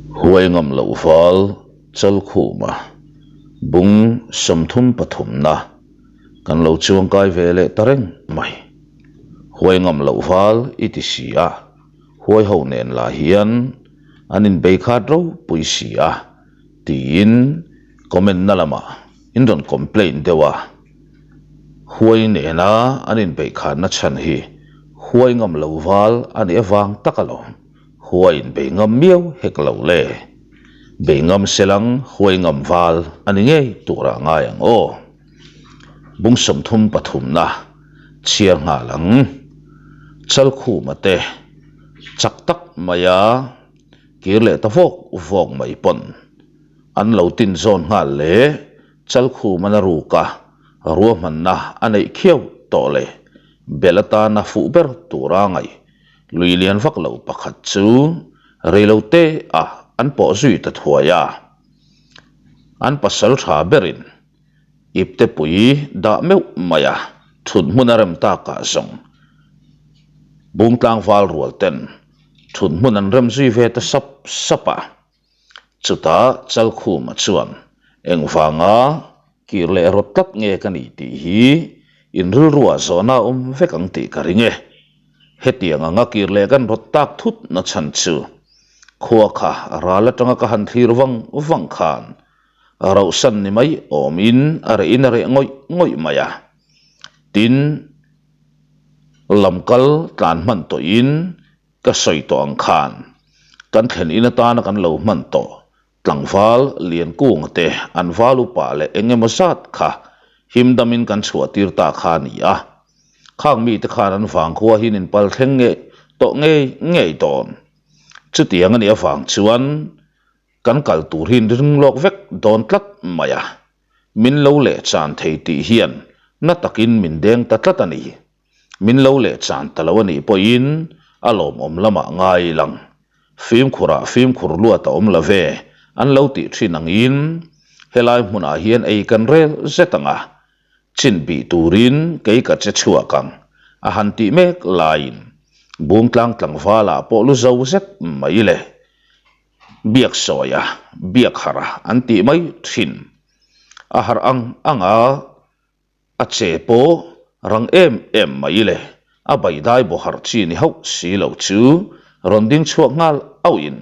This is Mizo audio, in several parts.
Huai ngam loh val Chalkhuma bung 33 na kan lo chuangkai ve leh ta reng mai. Huai ngam loh val i ti si a, huai ho nen lah hian an inbei khat ropui si a tiin comment na lamah in rawn complain deuh a. Huai nena an inbeih khatna chhan hi huai ngam lo val a nih avang tak alawm. Huai inbei ngam miau hek lo le. Bei ngam selang huai ngam val a ni ngei turah ngai ang aw. Bung 33 na chhiar nghal ang. Chalkhuma te chak tak maia kir leh ta vawk vawk mai pawn an lo tin zawn nghal le. Chalkhum an a ruk a, ruahmanna a neih khiau tawh leh bel atana fuh ber tura ngaih lui lian vak lo pakhat chu reilote ah an pawh zui ta thuai a. An pasal tha berin iptepui dah meuh mai a, thut hmun a rem takah zawng Bungtlang val rual ten thut hmun an rem zui ve ta sap sap a. Chutah Chalkhuma chuan, Engvanga kir leh rawt tlat nge ka nih tih hi in rilruah zawhna a awm vek ang tih ka ring e. Hetiang anga kir leh kan rawt tak thut na chhan chu khua kha ral atanga ka han thlir vang vang khan rauhsan ni mai awmin a rehin a reh ngawih ngawih mai a. Tin, lamkal tlan hman tawhin Ka sawi tawh ang khan kan thlen in atana kan lo hman tawh tlangval Liankunga te an val upa leh eng emaw zat kha him damin kan chhuah tir ta kha a ni a. Khang mite khan an vangkhua hian in pal thleng ngei tawh ngei ngei dawn. Chutiang a nih avang chuan kan kal tur hi ring lawk vek dawn tlat mai a. Min lo leh chan thei tih hian na takin min deng ta tlat a ni. Min lo leh chan ta lo a nih pawhin a lawmawm lamah ngai lang. Fimkhurah fimkhur luat a awm lo ve, an lo tih thin angin helai hmunah hian ei kan rel zet ang a, chin bih turin kei ka che chhuak ang, a han tih mek laiin Bungtlang tlangvalah pawh lu zo zet mai le. Biak sawia, biak harh a an tih mai thin. A harh ang ang a. A che pawh rang em em mai le, a baidai bawhar chi ni hauh si lo chu rawn ding chhuak nghal auhin,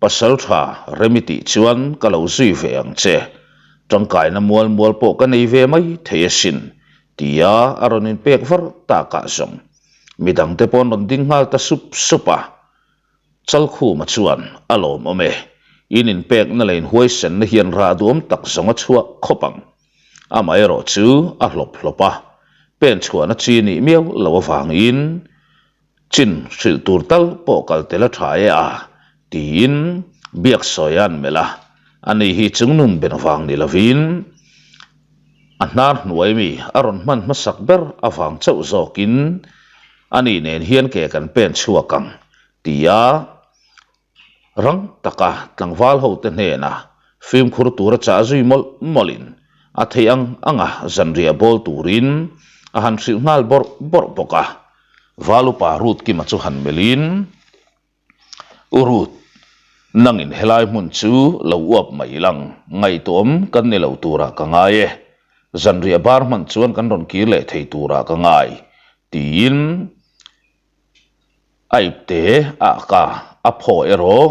Pasal tha rem i tih chuan ka lo zui ve ang che, tangkaina mual mual pawh ka nei ve mai thei asin, tia a rawn inpek var takah zawng midangte pawh an rawn ding nghal ta sup sup a. Chalkhuma chuan a lawmawm e, in inpekna leh inhuaisenna hian rah duam tak zawng a chhuah khawp ang. Amaherawh chu a hlawp hlawp a, pen chhuahna chi nih miau lo avangin chin hrilh tur tal pawh kal tel a tha e a, tiin Biaksawi a an melh a, ani hi chungnun ben vang ni lovin a hnar hnuai mi a rawn hman hmasak ber avang chauh zawkin ani nen hian ke kan pen chhuak ang tia Rang taka tlangval hote hnenah fimkhur tura chah zui mawlh mawlhin a theih ang anga zanriah bawl turin a han hrilh nghal bawrh bawrh bawk a. Val upa Ruth Kima chu han melhin, U Ruth, nangin helai hmun chu lo uap mai lang, ngaihtuahawm kan ni lo turah ka ngai e. Zanriah bar hman chuan kan rawn kir leh thei turah ka ngai, tiin A ipte ah ka a phaw erawh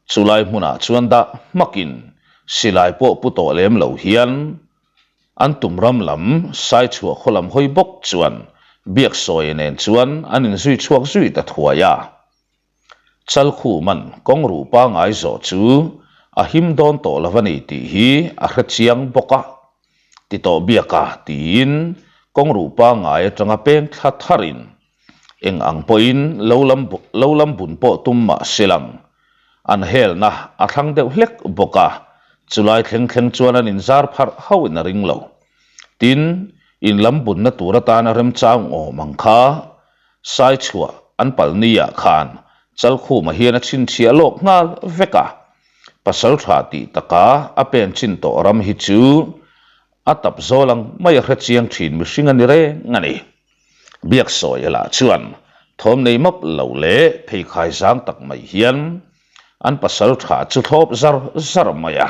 chulai hmunah chuan dah hmakin silai pawh pu tawh lem lo hian an tum ram lam sai chhuah khaw lam hawi bawk chuan Biaksawia nen chuan an inzui chhuak zui ta thuai a. Chalkhuman kawng ruh pangai zawh chu a him dawn tawh lo a ni tih hi a hre chiang bawk a, ti tawh biak a tiin kawng ruh pangai atanga peng thla tharin eng ang pawhin lo lam lo lam bun pawh tum mah se lang an helna a thlang deuh hlek bawk a, chulai thleng thleng chuan an inzar pharh hauhin a ring lo. Tin, in lam bunna tur atana remchang awm ang kha Sai chhuah an pal ni ah khan Chalkhuma hian a chhinchhiah lawk nghal vek a, pasal tha tih taka a pen chin tawh ram hi chu a tap zawl ang mai a hre chiang thin mihring a ni reng a ni. Biaksawi lah chuan thawm nei map lo leh pheikhai zang tak mai hian. an pasaltha chu thlawp zar zar mai a.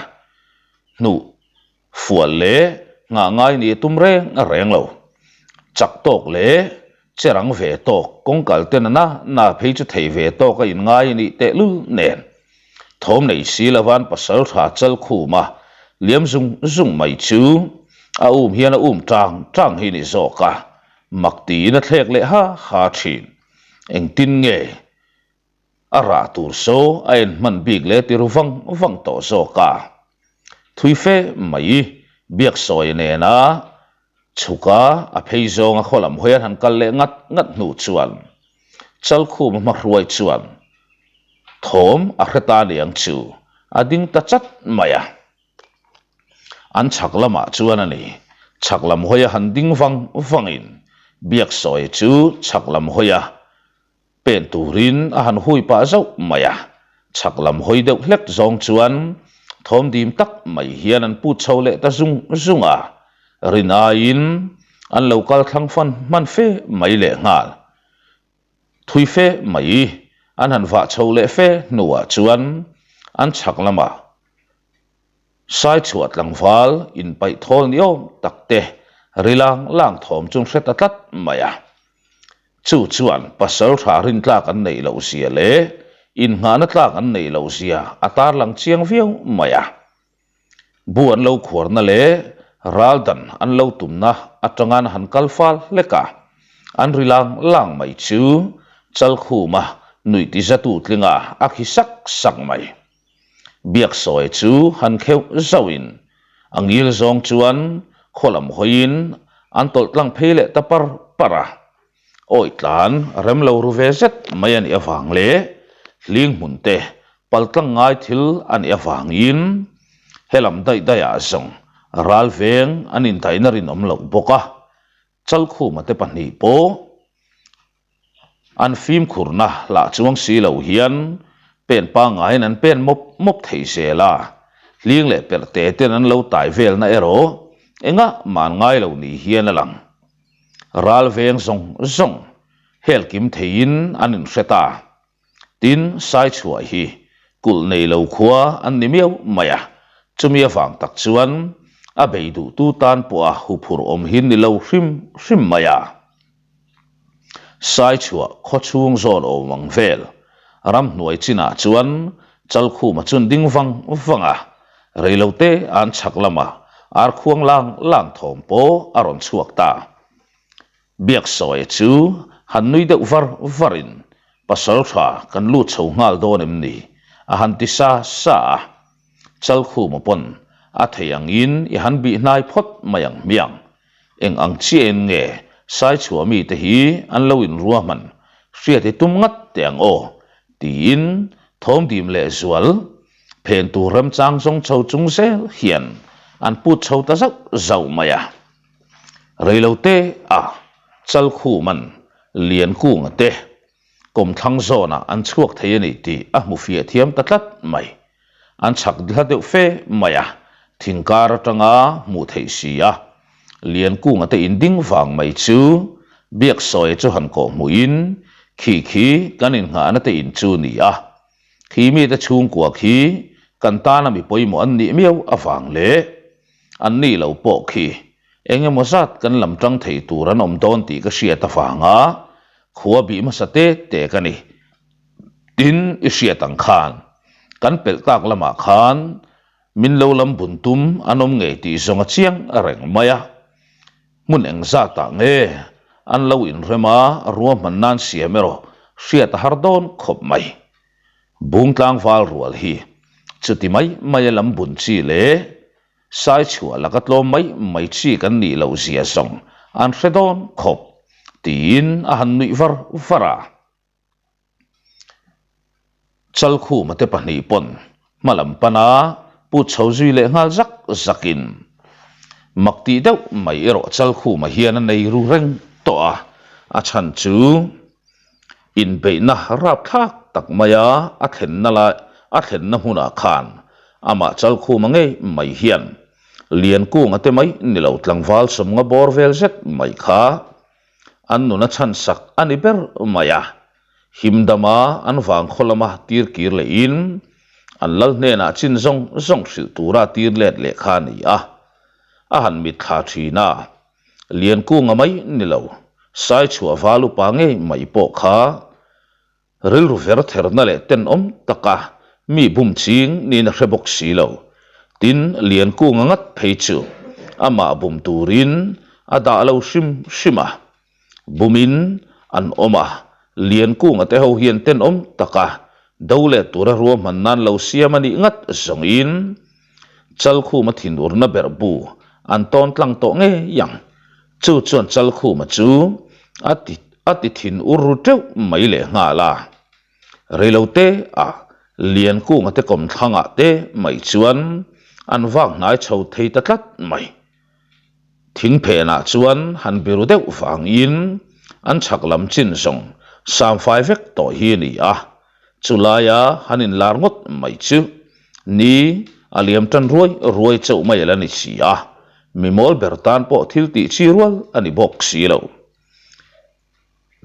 Hnuh fual leh nghah ngai nih a tum reng reng lo. Chak tawk leh che rang ve tawk kawngkal ten a na na phei chu thei ve tawk a inngai a nih tehlul nen. Thawm nei si lovan pasaltha chal khum a liam zung zung mai chu a um hian a um tang tang hi ni zawk a, mak tiin a thlek leh ha ha thin. Engtin nge A rah tur saw a en hman bik leh ti ru vang vang tawh zawk a. Thui fe mai Biaksawi nena chhuka a phei zawnga khaw lam hawi an han kal leh ngat ngat hnu chuan Chalkhuma hmahruai chuan thawm a hre ta niang chu a ding ta chat mai a. An chhak lamah chuan a ni. Chhak lam hawia han ding vang vangin Biaksawi chu chhak lam hawia Pen turin a han hui pah zauh mai a, chhak lam hawi deuh hlek zawng chuan thawm dim tak mai hian an put chho leh ta zung zung a, rin aiin an lo kal thlang fan hman fe mai leh nghal. Thui fe mai an han vah chho leh fe hnuah chuan an chhak lamah Saichhuah tlangval inpaih thawl ni awm tak te ri lang lang thawm chu an hre ta tlat mai a. Chu chuan pasal tha rintlak an neih loh zia leh innghahna tlak an neih loh zia a tarlang chiang viau mai a. Bu an lo khuarna leh ral dan an lo tumna atanga an han kal fal hlek a, an ri lang lang mai chu Chalkhuma nuih tizatu tlinga a khi sak sak mai. Biaksawi chu han kheuh zauhin a ngil zawng chuan khaw lam hawiin an tawlh tlang phei leh ta par par a. Awi tlan rem lo ru ve zet mai a nih avang leh hling hmun te pal tlang ngai thil a nih avangin helam daih daihah zawng ral veng an indaihna rinawm loh bawk a. Chalkhuma te pahnih pawh an fimkhurna lah chuang si lo hian pen pangaiin an pen mawp mawp thei zel a, hling leh perh te ten an lo tai velna erawh engah mah an ngai lo ni hian a lang. Ral veng zawng zawng hel kim theiin an inhre ta. Tin, Saichhuah hi kulh nei lo khua an ni miau mai a, chumi avang tak chuan a bei duhtu tan pawha huphurh awm hi ni lo hrim hrim mai a. Saichhuah khaw chhung zawn awm ang vel ramhnuai chinah chuan Chalkhuma chun ding vang vang a, reilote an chhak lamah arkhuang lang lang thawm pawh a rawn chhuak ta. Biaksawi chu han nui deuh var varin, Pasal tha kan lut chho nghal dawn em ni? a han ti sa sa a. Chalkhuma pawn a thei angin i han bih hnai phawt mai ang hmiang. Eng ang chiahin nge Saichhuah mite hi an lo inruahman hriat i tum ngat teh ang aw? tiin thawm dim leh zual phen tur remchang zawng chho chung zel hian an put chho ta zauh zauh mai a. Reilote a Chalkhuman Liankunga te kawmthlang zawnah an chhuak thei a ni tih a hmu fiah thiam ta tlat mai. An chhak hla deuh fe mai a, thing kar atanga hmuh theih si a. Liankunga te inding vang mai chu Biaksawia chu han kawh hmuhin khi khi kan innghahna te in chu ni a. Khi mite chhungkua khi kan tana mi pawimawh an nih miau avang leh An nih loh pawh khi eng emaw zat kan lam tang thei tur an awm dawn tih ka hriat avanga khua bih hmasa te te ka ni. Tin, i hriat ang khan kan pelh tak lamah khan min lo lam bun tum an awm ngei tih zawng a chiang reng mai a. Hmun eng zatah nge an lo inrem a, ruahman nan siam erawh hriat a har dawn khawp mai. Bung tlangval rual hi chuti mai mai a lam bun chi leh Saichhuah laka tlawm mai mai chi kan nih loh zia zawng an hre dawn khawp tiin a han nuih var var a. Chalkhuma te pahnih pawn hmalam pana put chho zui leh nghal zak zakin mak tih deuh mai erawh Chalkhuma hian a nei ru reng tawh a, a chhan chu Inbeihna rapthlak tak maia a thlenna lai a thlenna hmunah khan amah Chalkhuma ngei mai hian Liankunga te mai ni lo tlangval sawmnga bawr vel zet mai kha an nuna chhansak a ni ber mai a, himdama an vangkhaw lama tirkir lehin. An lal hnenah chin zawng zawng hrilh tura tir let leh kha a ni a. A han mitthla thin a, Liankunga mai ni lo, Saichhuah val upa ngei mai pawh kha Rilru ver therna leh tenawm taka mi bum ching niin a hre bawk si lo. Tin, Liankunga ngat phei chu amah bum turin a dah lo hrim hrim a. Bumin an awm a, Liankunga te ho hian tenawm taka do leh tura ruahman nan lo siam a nih ngat zawngin Chalkhuma thinurna berh bu an tawn tlang tawh ngei ang. Chu chuan Chalkhuma chu a ti a ti thin ur ru teuh mai leh nghal a. Reilote ah Liankunga te kawmthlangah te mai chuan an vak hnai chho thei ta tlat mai. Thing phenah chuan han biru deuh vangin an chhak lam chin zawng samfai vek tawh hi a ni a. Chulaia han inlar ngawt mai chu ni a liam tan ruai ruai chauh mai a la ni si a, mi mawl ber tan pawh thil tih chi rual a ni bawk si lo.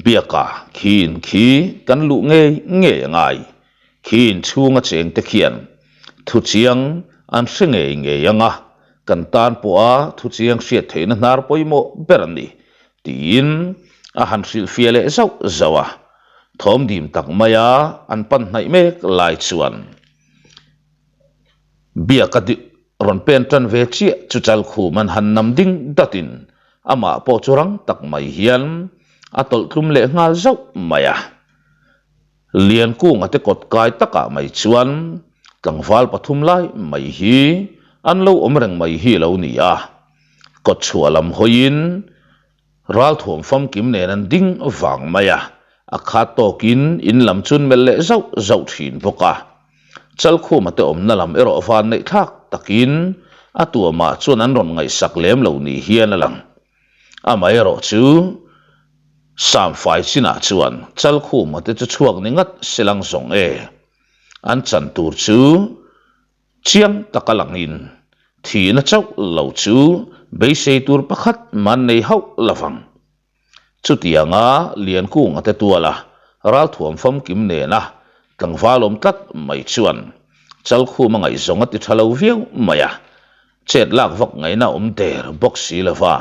Biaka khi in khi kan luh ngei ngei a ngai. Khi in chhunga cheng te khian thu chiang an hre ngei ngei ang a, kan tan pawha thu chiang hriat theihna hnar pawimawh ber a ni tiin a han hrilhfiah leh zauh zauh a. Thawm dim tak maia an pan hnaih mek lai chuan Biaka Rawn pen tan ve chiah chu Chalkhum an han nam ding datin amah pawh chu rang tak mai hian a tawlh tlum leh nghal zauh mai a. Liankunga te kawt kai takah mai chuan tlangval pathum lai mai hi an lo awm reng mai hi a lo ni a. Kawt chhuah lam hawiin Ralthuam famkim nen an ding vang mai a, a khat tawkin in lam chu an melh leh zauh zauh thin bawk a. Chalkhuma te awmna lam erawh van neih thlak takin a tuamah chuan an rawn ngaihsak lem lo ni hian a lang. Amaherawh chu Samfai chinah chuan Chalkhuma te chu chhuak ni ngat se lang zawng e. An chan tur chu Chiang taka langin thihna chauh lo chu beisei tur pakhat man nei hauh lovang. Chutianga Liankunga te tuala ralthuam famkim nena tlangval awm tlat mai chuan Chalkhuma ngaihzawng a ti tha lo viau mai a, chet lak vak ngaihna awm der bawk si lova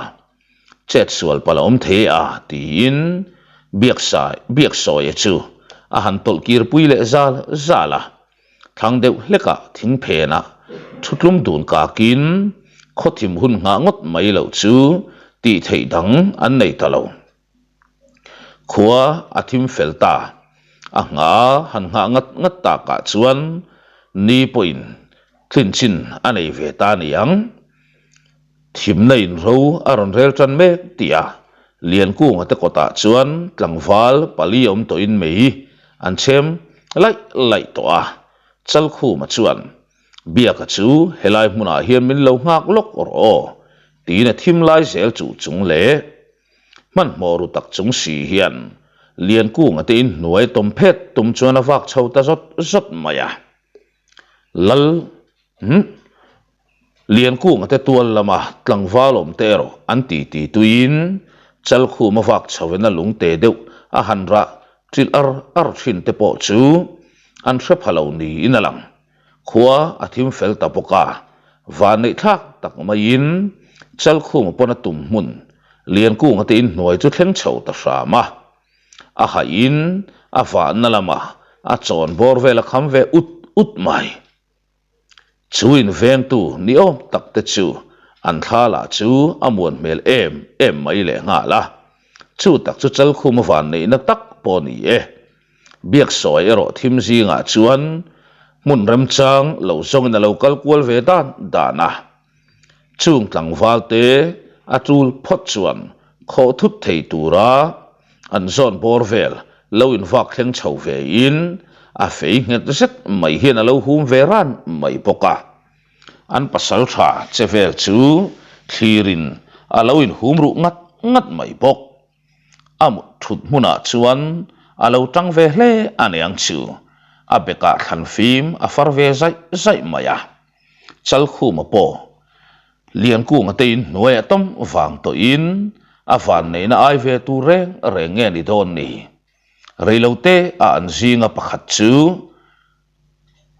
chet sual palh a awm thei a tiin Biaksawia chu a han tawlh kirpui leh zal zal a. Thlang deuh hlekah thing phenah thutlum dun kakin khawthim hun nghah ngawt mai loh chu tih theih dang an nei ta lo. Khua a thim fel ta, a ngha han nghah ngat ngat takah chuan ni pawhin tlin chin a nei ve ta niang. Thimna in ro a rawn rel tan mek tih a, Liankunga te kawtah chuan tlangval pali awm tawhin mei an chhem laih laih tawh a. Chalkhuma chuan, Biaka chu helai hmunah hian min lo nghak lawk rawh aw, tiin a thim lai zel chuh chung leh hmanhmawh ru tak chung si hian Liankunga te inhnuai tawm phet tum chuan a vak chho ta zawt zawt mai a. Lal Umm. Liankunga te tual lama tlangval awm te erawh an ti ti tuiin Chalkhum a vak chho in a lungte deuh a han rah ṭilh ar ar ṭhin te pawh chu an hre pha lo niin a lang. Khua a thim fel ta bawk a, vanneih thlak tak maiin Chalkhuma pawn a tum hmun Liankunga te inhnuai chu thleng chho ta hram a. A haih in a vahna lamah a chawn bawr vel a kham ve ut ut mai. Chu invengtu ni awm tak te chu an thla lah chu a muan hmel em em mai leh nghal a. Chu tak chu Chalkhum a van neihna tak pawh a ni e. Biaksawi erawh thim zingah chuan hmun remchang lo zawngin a lo kal kual ve dan dan a. Chung tlangval te a tul phawt chuan khawh thut thei tura an zawn bawr vel lo invak thleng chho ve in a fei nghet zet mai hian a lo hum ve ran mai bawk a. An pasal tha che vel chu thlirin a lo inhum ruh ngat ngat mai bawk. A mut thut hmunah chuan a lo tang ve hle a niang chu a bekah thlan fim a far ve zaih zaih mai a. Chalkhuma pawh Liankunga te in hnuai a tam vang tawhin a vanneihna ai ve tur reng reng nge ni dawn ni? Reilote a an zinga pakhat chu.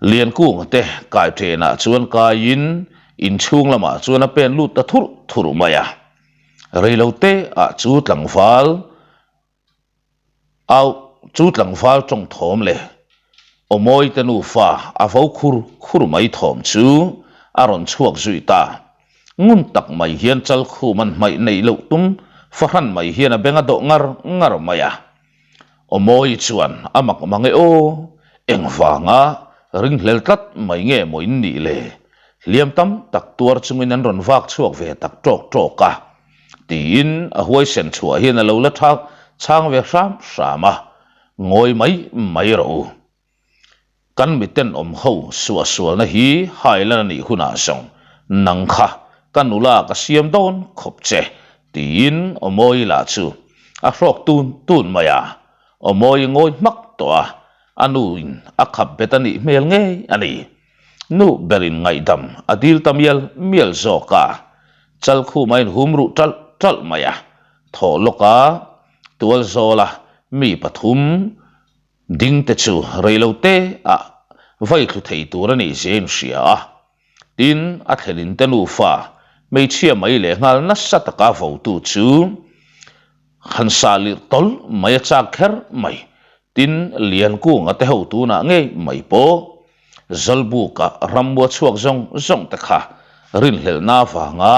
Liankunga te kaiṭenah chuan kaiin inchhung lamah chuan a pen lut ta thurh thurh mai a. Reilote ah chu tlangval au chu tlangval tawng thawm leh Awmawite nufa a vo khur khur mai thawm chu a rawn chhuak zui ta. Ngun tak mai hian Chalkhum an hmaih neih loh tum fahran mai hian a beng a dawh ngar ngar mai a. Awmawi chuan a mak mang e aw, engvanga ringhlel tlat mai nge maw in nih le? Hliam tam tak tuar chungin an rawn vak chhuak ve tak tawk tawk a, tiin a huaisen chhuah hian a lo la thak chhang ve hram hram a, ngawi mai mai rawh u. Kan mitenawm ho suahsualna hi hailan a nih hunah zawng nang kha ka nula ka siam dawn khawp che, tiin Awmawi lah chu a hrawk tun tun mai a. Awmawi ngawi hmak tawh a, a nuin a khap bet a nih hmel ngei a ni. Nu berin ngaihdam a dil ta mial mial zawk a, Chalkhuma inhum ruh ṭalh ṭalh mai a, thawh lawka tualzawla mi pathum, Ding te chu reilo te ah vai thlu thei tur a nih zia in hria a, tin a thlenin te nufa hmeichhia mai leh nghal nasa taka votu chu han sah lirh tawlh mai a chak kher mai, tin Liankunga te ho tunah ngei mai pawh Zawlbuka ramua chhuak zawng zawng te kha rinhlelhna avanga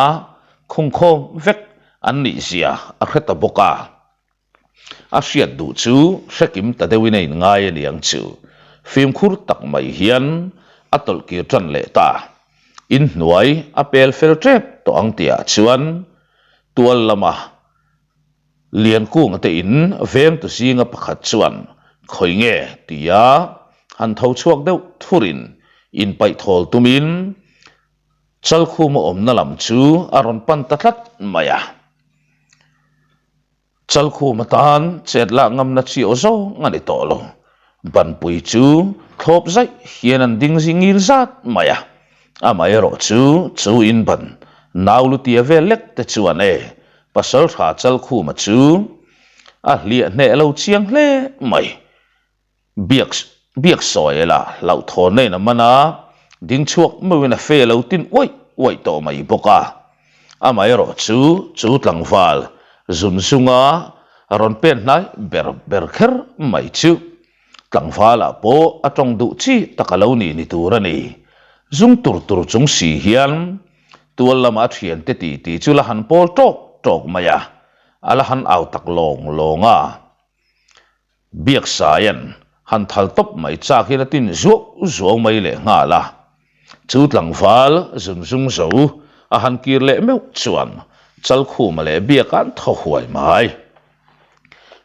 khungkhawm vek an nih zia a hre ta bawk a. A hriat duh chu hrekim ta deuhin a inngai a niang chu. Fimkhur tak mai hian a tawlh kir tan leh ta. Inhnuai a pel fel tep tawh ang tihah chuan tual lama Liankunga te in vengtu zinga pakhat chuan khawi nge tia han tho chhuak deuh thurin inpaih thawl tumin Chalkhuma awmna lam chu a rawn pan ta tlat mai a. Chalkhum atan chet lak ngamna chi aw zawng a ni tawh lo. Banpui chu thlawp zaih hian an ding zing ngil zat mai a. Amaherawh chu chu in ban nau lutia vel lek te chuan e Pasaltha Chalkhuma chu a hliah hneh lo chiang hle mai. Biak biak sawi ela hlauhthawn na in a man a, ding chhuak meuhin a fe lo tin uaih uaih tawh mai bawk a. Amaherawh chu chu tlangval zun zunga rawn pen hnai ber ber kher mai chu tlangvalah pawh a tawng duh chi tak a lo ni ni tur a ni. Zung tur tur chung si hian tual lama a thiante titi chu la han pawl tawk tawk mai a, a la han au tak lawng lawng a. Biaksaia'n han thal tawp mai chak hian a tin zuau zuau mai leh nghal a. Chu tlangval zun zung zo a han kir leh meuh chuan Chalkhuma leh Biaka an thaw huai mai.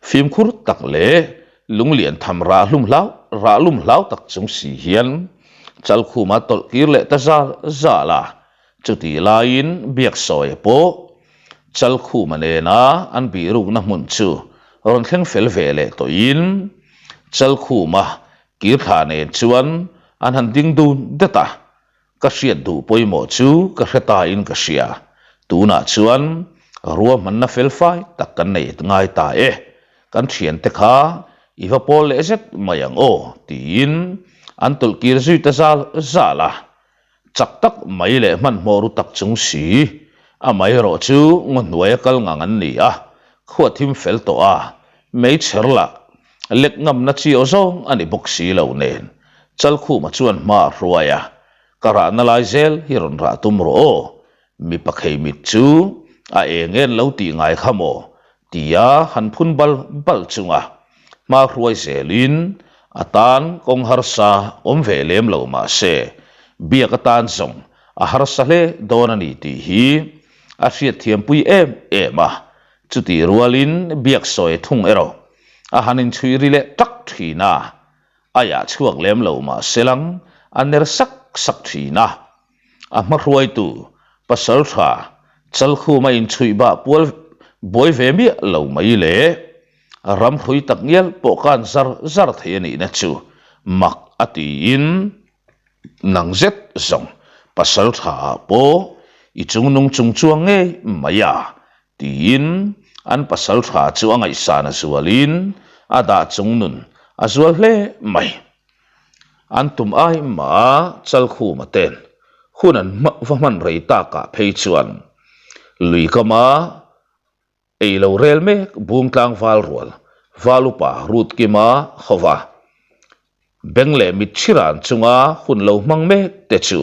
Fimkhur tak leh lunglian tham rah hlum hlau rah lum hlau tak chung si hian Chalkhuma a tawlh kir leh ta zal zal a. Chutih laiin Biaksawia pawh Chalkhuma nena an bihrukna hmun chu rawn thleng fel ve leh tawhin Chalkhuma kirthla nen chuan an han ding dun det a, ka hriat duh pawimawh chu ka hre tain ka hria, tunah chuan ruahmanna felfai tak kan nei ngai ta e, kan thiante kha i va pawl leh zet mai ang aw tiin an tawlh kir zui ta zal zal a. Chak tak mai leh hmanhmawh ru tak chung si, amaherawh chu ngaw hnuaia kal ngang an ni a, khua thim fel tawh a, meichher lah lek ngamna chi aw zawng a ni bawk si lo nen, Chalkhuma chuan hma a hruai a, Ka rahna lai zel hi rawn rah tum rawh aw, mipa khei mit chu a eng en lo tih ngai kha maw? tia han phun bal bal chunga hma hruai zelin a tan kawng harsa awm ve lem lo mah se biak atan zawng a harsa hle dawn a ni tih hi a hriatthiampui em em a, chutih rualin biak sawi thung erawh a han inchhui ri leh tak thin a, a yah chhuak lem lo mah se lang a ner sak sak thin a. A hmahruaitu Pasaltha Chalkhuma inchhuih bah pual buai ve miah lo mai le, ramhrui tak ngial pawh kan zar zar thei a nihna chu mak a tiin nang zet zawng Pasaltha ah pawh i chungnung chung chuang ngei mai a tiin an Pasaltha chu a ngaihsan a zualin a dah chungnun a zual hle mai. An tum ai mah a Chalkhuma ten hun an va hman rei takah phei chuan lui kama ei lo rel mek Bungtlang val rual val upa Ruth Kima hova Beng leh mit chhiran chunga hun lo hmang mek te chu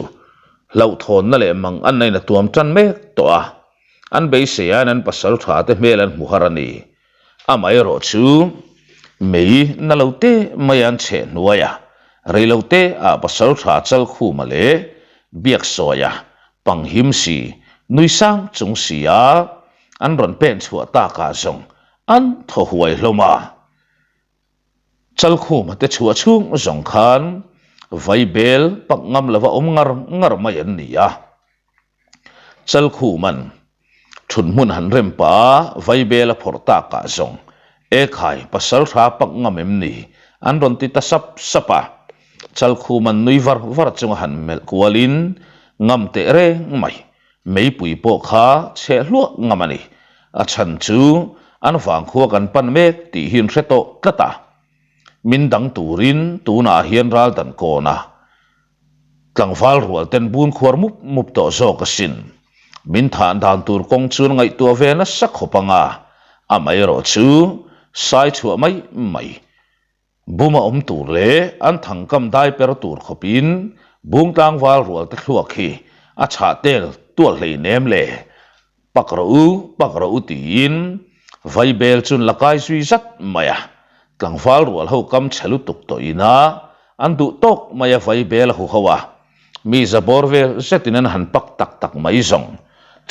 hlauhthawnna leh mang an nain a tuam tan mek tawh a, an beisei aiin an pasal tha te hmel an hmu har a ni. Amaherawh chu mei na lo te mai an chheh hnuai a, rei lo te ah pasal tha Chalkhuma leh Biaksawia panghim si nui sang chung si a an rawn pen chhuah takah zawng an thaw huai hlawm a. Chalkhuma te chhuah chhung zawng khan vaibel pak ngam lova awm ngar ngar mai an ni a. Chalkhuma'n thut hmun han rem pah a vaibel a phawrh takah zawng Ekhai pasal hra pak ngam em ni? an rawn ti ta sap sap a. Chalkhuma'n nui var var chunga han melh kualin ngam teh reng mai. Meipui pawh kha chheh hluah ngam a ni. A chhan chu an vangkhua kan pan mek tih hi an hre tawh tlat a. Min dang turin tunah hian ral dan kawn a tlangval rual ten bun khuar mup mup tawh zawk asin. Min thah dan tur kawng chu an ngaihtuah ve nasa khawp ang a, amaherawh chu sai chhuah mai mai. Buma awm tur leh an thangkam dai per tur khawpin Bungtlang val rual te thluak hi a chhah tel tual hlei nem le. Pak rawh u, pak rawh u tiin Vaibel chun la kai zui zat mai a. Tlangval rual ho kam chhe lutuk tawh ina an duh tawk mai a Vaibel a huho a. Mi za bawr vel zetin an han pak tak tak mai zawng.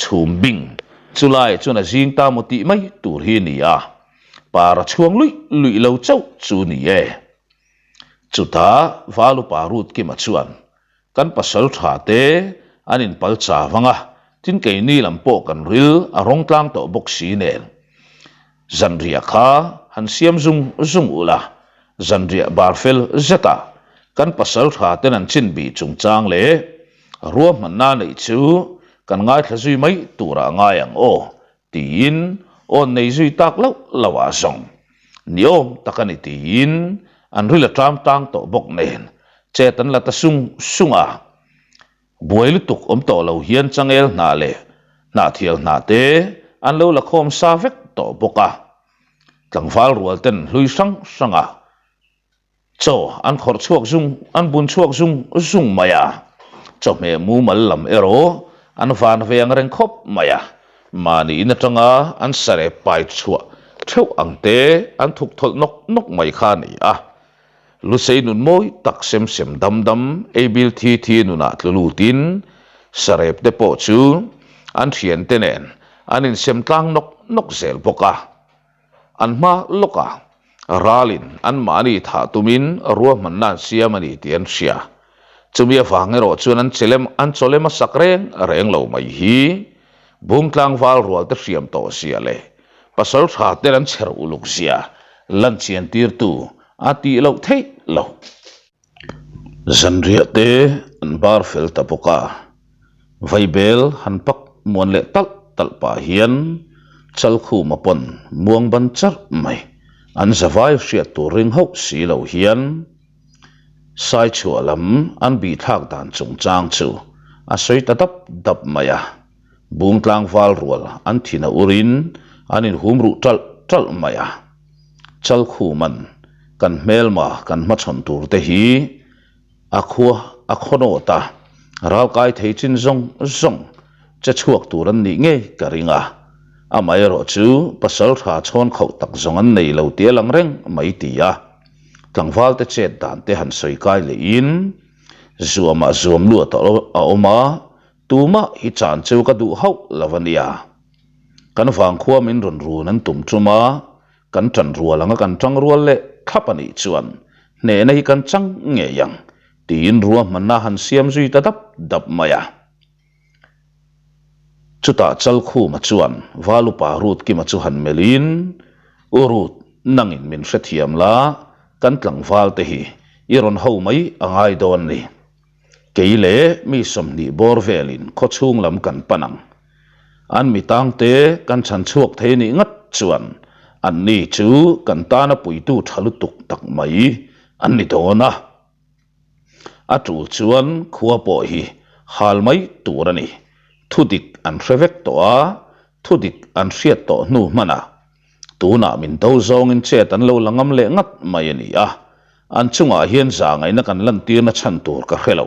Chhum bing chulai chuan a zing ta maw tih mai tur hi a ni a. Par a chhuang luih luih lo chauh chu ni e. Chutah Valupa Ruth Kima chuan, Kan pasal tha te an inpal cha vang a, tin keini lam pawh kan ril a rawng tlang tawh bawk si nen. Zanriah kha han siam zung zung ula, zanriah bar fel zetah kan pasal tha ten an chin bih chungchang leh ruahmanna neih chu kan ngaithla zui mai turah ngai ang aw Tiin awn nei zui tak loh loh ah zawng ni awm tak a ni tiin an ril a ṭam tang tawh bawk nen chet an la ta sung sung a. Buai lutuk awm tawh lo hian changel hnah leh hnahthial hnah te an lo la khawm sa vek tawh bawk a. Tlangval rual ten hlui hrang hrang ah Chaw an khawrh chhuak zung, an bun chhuak zung zung mai a. Chawhmeh mumal lam erawh an van ve ang reng khawp mai a. Mahni in atanga an sarep pai chhuah theuh ang te an thuk thawlh nawk nawk mai kha a ni a. Lusei nun mawi tak sem sem dam dam ei bil thi thi nunah tlu lutin sarep te pawh chu an thiante nen an insem tlang nawk nawk zel bawk a. An hma lawkah ralin anmahni thah tumin ruahmanna an siam a ni tih an hria. Chumi avang erawh chuan an chelem an chawlem a sak reng reng lo mai hi Bungtlang val rual te hriam tawh zia leh pasal tha ten an chher uluk zia lan chian tirtu a tih loh theih loh. Zanriah te an bar fel ta bawk a, Vaibel han pak muan leh talh talh pah hian Chalkhuma pawn muang ban charh mai, an zavai hriat tur ring hauh si lo hian Saichhuah lam an bihthlak dan chungchang chu a sawi ta dap dap mai a, Bungtlang val rual an thin a urin an inhum ruh ṭalh ṭalh mai a. Chalkhuman kan hmelma kan hmachhawn tur te hi a khua a khawnawt a, ralkai thei chin zawng zawng che chhuak tur an nih ngei ka ring a. Amaherawh chu pasal tha chhawn khauh tak zawng an nei lo tih a lang reng mai ti a, tlangval te chet dan te han sawi kai lehin zuamah zuam luat a awm a, tumah hi chan chu ka duh hauh lo a nia. Kan vangkhua min rawn run an tum tum a, kan tan rual anga kan tang rual leh thlap a nih chuan hnehna hi kan chang ngei ang tiin ruahmanna han siam zui ta dap dap mai a. Chutah Chalkhuma chuan Valupa Rutkima chu han melhin, U Rut, nangin min hrethiam la, kan tlangval te hi i rawn ho mai a ngai dawn a ni. Kei leh mi 20 bawr velin khawchhung lam kan pan ang. An mi tangte kan chhan chhuak thei nih ngat chuan anni chu kan tana puitu tha lutuk tak mai an ni dawn a. A tul chuan khua pawh hi hal mai tur a ni. Thudik an hre vek tawh a, thudik an hriat tawh hnu hmanah tunah min do zawngin chet an lo la ngam leh ngat mai a ni a, an chungah hian zahngaihna kan lantirna chhan tur ka hre lo.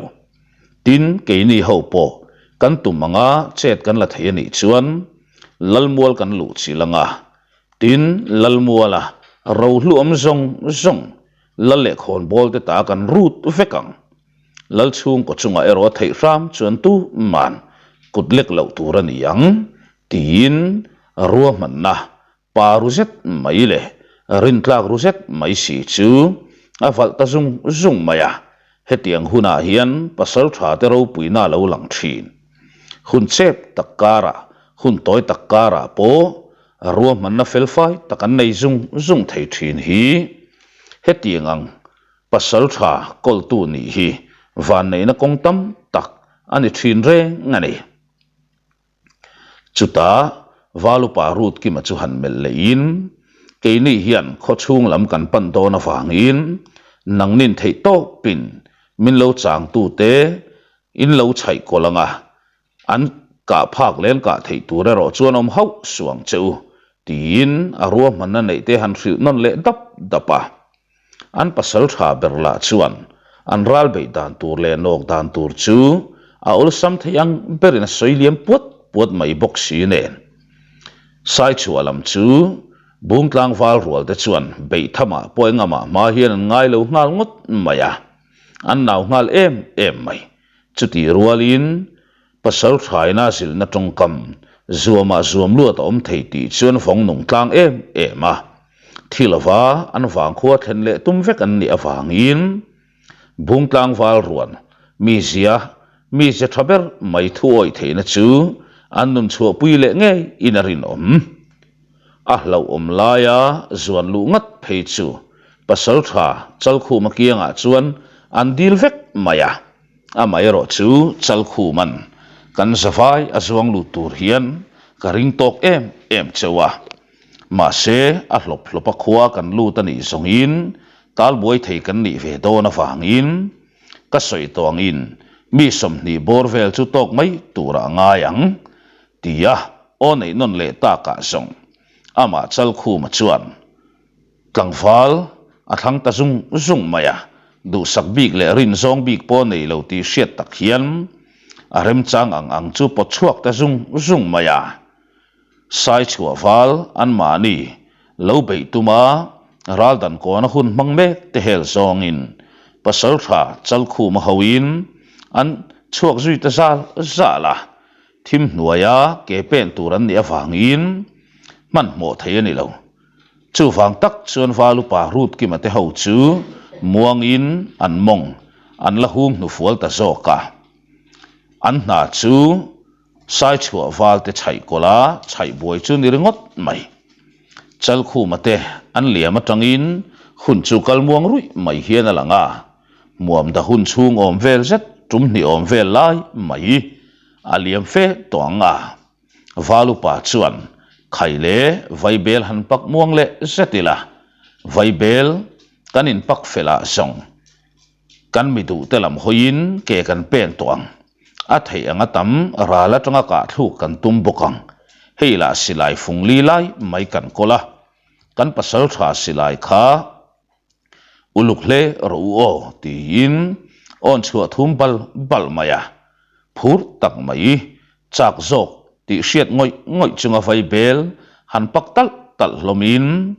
Tin, keini ho pawh kan tum anga chet kan la thei a nih chuan Lalmual kan luh chilh anga, tin, Lalmuala rohlu awm zawng zawng Lal leh khawnbawl te ta kan rut vek ang. Lal chhungkaw chungah erawh a theih hram chuan tu man kut lek loh tur a ni ang tiin ruahmanna pa ru zet mai leh rintlak ru zet mai si chu a valh ta zung zung mai a. Hetiang hunah hian pasaltha te ropuina a lo lang thin. Hun chep tak karah, hun tawi tak karah pawh ruahmanna felfai tak an nei zung zung thei thin hi hetiang ang Pasal tha kawltu nih hi vanneihna kawng tam tak a ni thin reng a ni. Chutah Valupa Rutkima chu han melh lehin, Keini hian khawchhung lam kan pan dawn avangin nangnin theih tawpin min lo changtute in lo chhaih kawlh ang a, an kah phak leh an kah theih tur erawh chuan awm hauh suh ang che u, tiin a ruahmanna neih te han hrilh nawn leh dap dap a. An pasal tha ber lah chuan an ral beih dan tur leh nawk dan tur chu a awlsam thei ang berin a sawi liam puat puat mai bawk si nen. Saichhuah lam chu Bungtlang val rual te chuan beih thamah pawh engamah hma hian an ngai lo nghal ngawt mai a, an nau nghal em em mai. Chutih rualin pasal thaina zilhna tawngkam zuamah zuam luat a awm thei tih chuan vawng nung tlang em em a. Thi lova an vangkhua thlen leh tum vek an nih avangin Bungtlang val ruan mizia mizia tha ber mai thu awih theihna chu an nun chhuahpui leh ngei in a rinawm. A hlauhawm laia zuan luh ngat phei chu pasal tha Chalkhuma kiangah chuan an dil vek mai a. Amaherawh chu Chalkhuman kan zavai a zuang lut tur hian ka ring tawk em em cheu a. Mahse a hlawp hlawp a khua kan lut a nih zawngin talbuai thei kan nih ve dawn avangin ka sawi tawh angin mi 20 bawr vel chu tawk mai turah a ngai ang tia aw neih nawn leh takah zawng amah Chalkhuma chuan Tlangval a thlang ta zung zung mai a, duhsak bik leh rinzawng bik pawh nei lo tih hriat tak hian a remchang ang ang chu pawt chhuak ta zung zung mai a. Saichhuah val anmahni lo beih tuma raldan kawna hun hmang mek te hel zawngin Pasaltha Chalkhuma hoin an chhuak zui ta zal zal a, thim hnuaia ke pen tur an nih avangin hmanhmawh thei a ni lo. Chuvang tak chuan Valupa Rutkima te ho chu muangin an mawng an la hung hnufual ta zawk a. An hna chu Saichhuah valte chhaih kawlh a, chhaih buai chu ni ringawt mai. Chalkhuma te an liam atangin hun chu kal muang ruih mai hian a lang a, Muamda hun chhung awm vel zet tum hnih awm vel lai mai a liam fe tawh ang a. Valupa chuan khai leh vaibel han pak muang leh zet ila, vaibel kan inpak fel ah zawng Kan mi duhte lam hawiin ke kan pen tawh ang. A theih anga tam ral atanga kahthluk kan tum bawk ang. Hei lah silai fung li lai mai kan kawl a. Kan pasal tha silai kha uluk hle rawh u aw tiin awn chhuah thum bal bal mai a. Phur tak mai chak zawk tih hriat ngawih ngawih chunga vai bel han pak talh talh hlawmin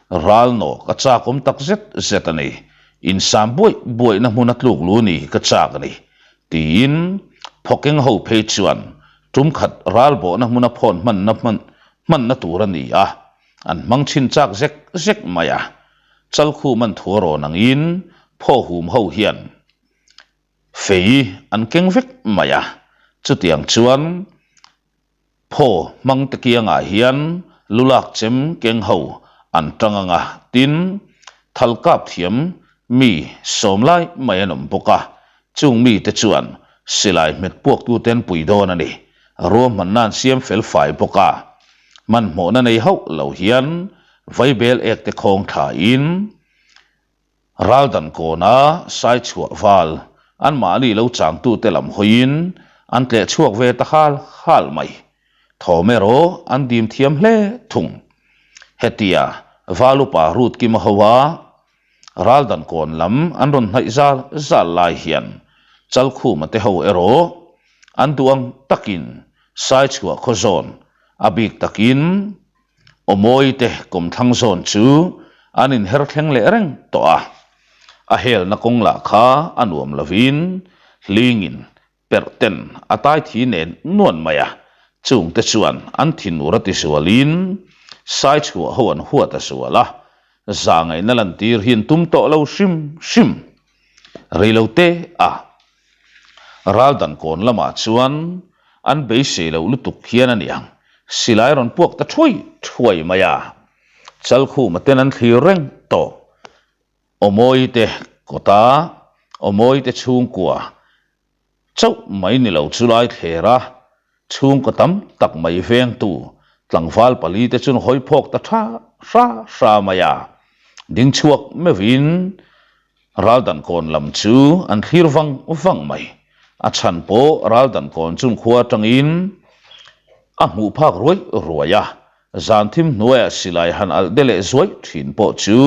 Ral nawk a chak awm tak zet zet a ni. Insam buaih buaihna hmun a tluk lu ni ka chak a ni, tiin Phawkeng ho phei chuan tum khat ral bawhna hmuna phawn hmanna hman hmanna tur a ni a, an hmang chhin chak zek zek mai a. Chalkhum an thu a rawn angin phaw hum ho hian fei an keng vek mai a, chutiang chuan Phaw hmang te kiangah hian lulak chem keng ho an tang ang a, tin, thal kap thiam mi sawm lai mai an awm bawk a, chung mite chuan silai hmet puaktute an pui dawn a ni. Ruahmanna an siam fel fai bawk a, hmanhmawhna nei hauh lo hian vaibel ek te khawng thlain, Raldan kawna Saichhuah val. Anmahni lo changtute lam hawiin an tleh chhuak ve ta hal hal mai. Thawm erawh an dim thiam hle thung. Hetia Valupa Rutkima hoa Raldan kawn lam an rawn hnaih zal zal lai hian Chalkhuma te ho erawh an duh ang takin Saichhuah khaw zawn a bik takin Awmawi te kawmthlang zawn chu an inher thleng leh reng tawh a. A helna kawng lah kha a nuam lovin hlingin perh ten a tai thi nen nuan mai a, chungte chuan an thinur a ti zualin Saichhuah ho an huat a zual a, zahngaihna lantir hi an tum tawh lo hrim hrim. Reilote a Raldan kawn lamah chuan an beisei loh lutuk hian a niang, silai rawn puak ta thuai thuai mai a, Chalkhuma ten an thlir reng tawh. Awmawi te kawta Awmawi te chhungkua chauh mai ni lo chu lai thler a, chhungkaw tam tak mai vengtu tlangval pali te chuan hawi phawk ta tha hra hra mai a, ding chhuak meuhin Raldan kawn lam chu an thlir vang vang mai. A chhan pawh Raldan kawn chun khua atangin a hmuh phak ruai ruai a, Zan thim hnuaiah silai han alh de leh zuai thin pawh chu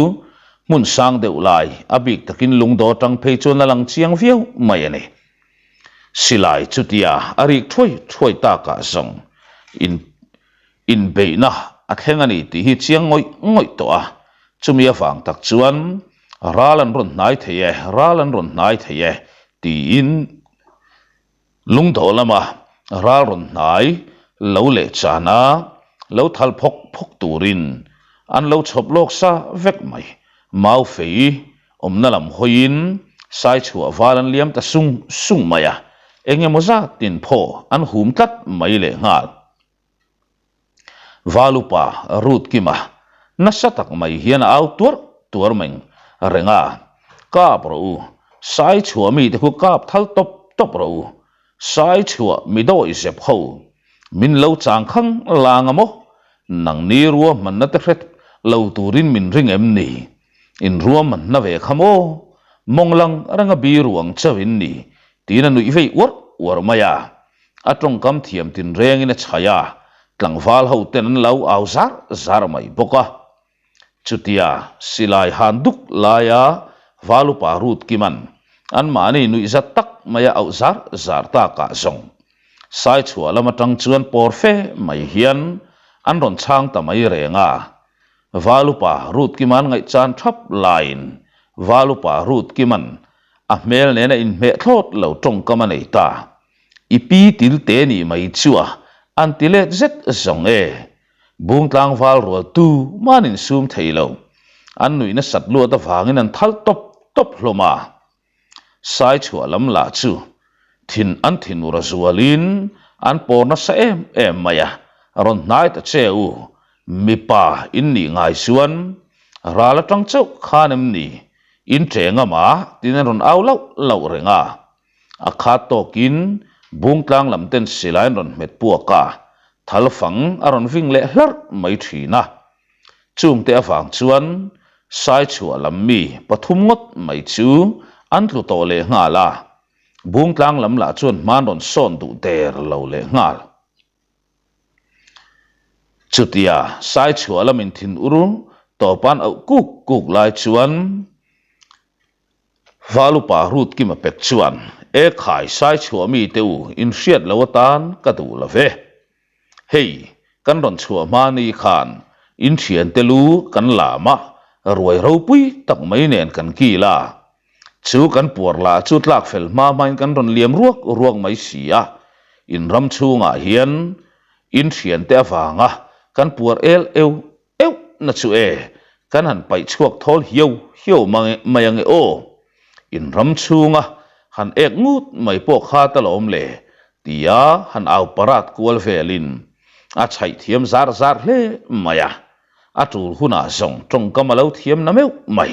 hmun sang deuh lai, a bik takin lungdaw atang phei chuan a lang chiang viau mai a ni. Silai chutia a rik thuai thuai takah zawng in inbeihna a thleng a ni tih hi chiang ngawih ngawih tawh a, chumi avang tak chuan ral an rawn hnai thei e, ral an rawn hnai thei e tiin Lungdawh lama ral rawn hnai lo leh chana lo thal phawk phawk turin an lo chhawp lawk sa vek mai. Mau fei awmna lam hawiin sai chhuah val an liam ta sung sung mai a, eng emaw zatin phaw an hum tlat mai lehnghal. Valupa Ruth Kima nasa tak mai hian a au tuar tuar mai reng a, Kap rawh u, sai chhuah mite khu kap thal tawp tawp rawh u, sai chhuah mi dawi zep ho, min lo chang khang lang a maw? Nangni ruahmanna te hre lo turin min ring em ni? In ruahmanna ve kha maw? Mawng lang renga biru ang chauh in ni, tiin a nuih vei uar uar mai a. A tawngkam thiam tinrengin a chhai a, tlangval ho ten an lo au zar zar mai bawk a. Chutia silai han duk laia Valupa Ruth Kiman anmahni nuihzat tak maia auh zar zar takah zawng Saichhuah lam atang chuan pawr fe mai hian an rawn chhang ta mai reng a. Valupa Ruth Kiman ngaihchan thap laiin Valupa Ruth Kiman a hmel nena inhmeh thlawt lo tawngkam a nei ta. I pi til te nih mai chu a, an ti let zet zawng e. Bung tlangval rual tu man insum thei lo. An nuih nasat luat avangin an thal tawp tawp hlawm a. Sai chhuah lam lah chu thin an thinur a zualin an pawr nasa em em mai a, rawn hnai ta che u, mipa in nih ngai chuan ral atang chauh khan em ni, in cheng ama tiin an rawn au lauh lauh reng a. A khat tawkin Bungtlang lam ten silai an rawn hmet puak a, thal fang a rawn ving leh hlarh mai thin a. Chungte avang chuan Saichhuah lam mi pathum ngawt mai chu an tlu tawh leh nghal a, Bungtlang lam lah chuan hman rawn sawn duh der lo leh nghal. Chutia Saichhuah lamin thin ur tawpan auh kuk kuk lai chuan Valupa Ruth Kima pek chuan, E khai, sai chhuah mi te u, in hriat lo atan ka duh lo ve. Hei, kan rawn chhuah hma ni khan in thiante lu kan lam a, ruai ropui tak mai nen kan kil a. Chu kan puar lah chu tlak fel hma hmain kan rawn liam ruak ruak mai si a, in ram chhungah hian in thiante avanga kan puar el eu Euh na chu e, kan han paih chhuak thawl hiau hiau mai ange aw. In ram chhunga han ek ngut mai pawh kha ta lo awm le, tia han au parat kual velin a chhaih thiam zar zar hle mai a. A tul hunah zawng tawngkam a lo thiam na meuh mai.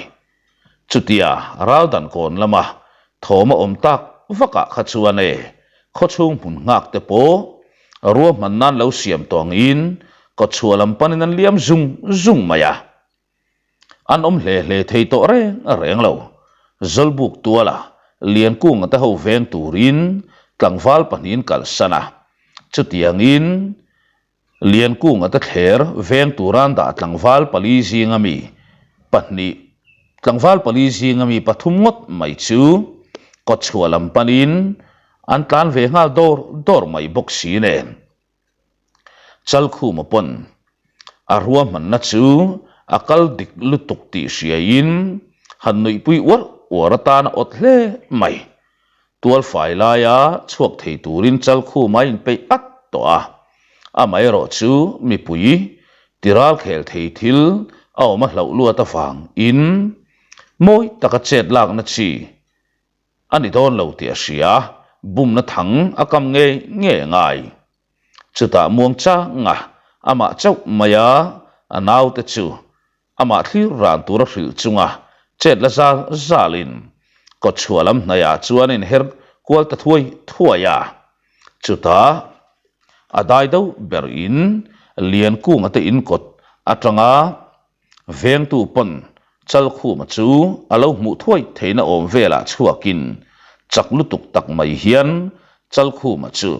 Chutia Raldan kawn lama thawm a awm tak vakah kha chuan e, khawchhung hmun nghak te pawh ruahman nan lo siam tawh angin kawtchhuah lam panin an liam zung zung mai a. An awm hle hle thei tawh reng reng lo. Zawlbuk tuala. Liankunga te ho veng turin tlangval pahnihin kalsan a, chutiangin Liankunga te thler veng turan dah tlangval pali zinga mi pahnih tlangval pali zinga mi pathum ngawt mai chu kawtchhuah lam panin an tlan ve nghal dawr dawr mai bawk si nen. Chalkhuma pawn a ruahmanna chu a kal dik lutuk tih hriaiin han nuihpui uar uar atan a awt hle mai. Tualfai laia chhuak thei turin Chalkhuma a inpeih at tawh a, amaherawh chu mipui tiral khel thei thil a awm a hlauh luat avangin mawi taka chet lakna chi A ni dawn lo tih a hria, bumna thang a kam ngei ngei a ngai. Chutah muang changa amah chauh mai a, a naute chu amah thlir ran tur a hrilh chunga chet la zal zalin kawtchhuah lam hnaihah chuan a inher kual ta thuai thuai a. Chutah a dai deuh ber in Liankunga te inkawt atanga Vengtu pawn Chalkhuma chu a lo hmuh thuai theihna awm velah chhuakin chak lutuk tak mai hian Chalkhuma chu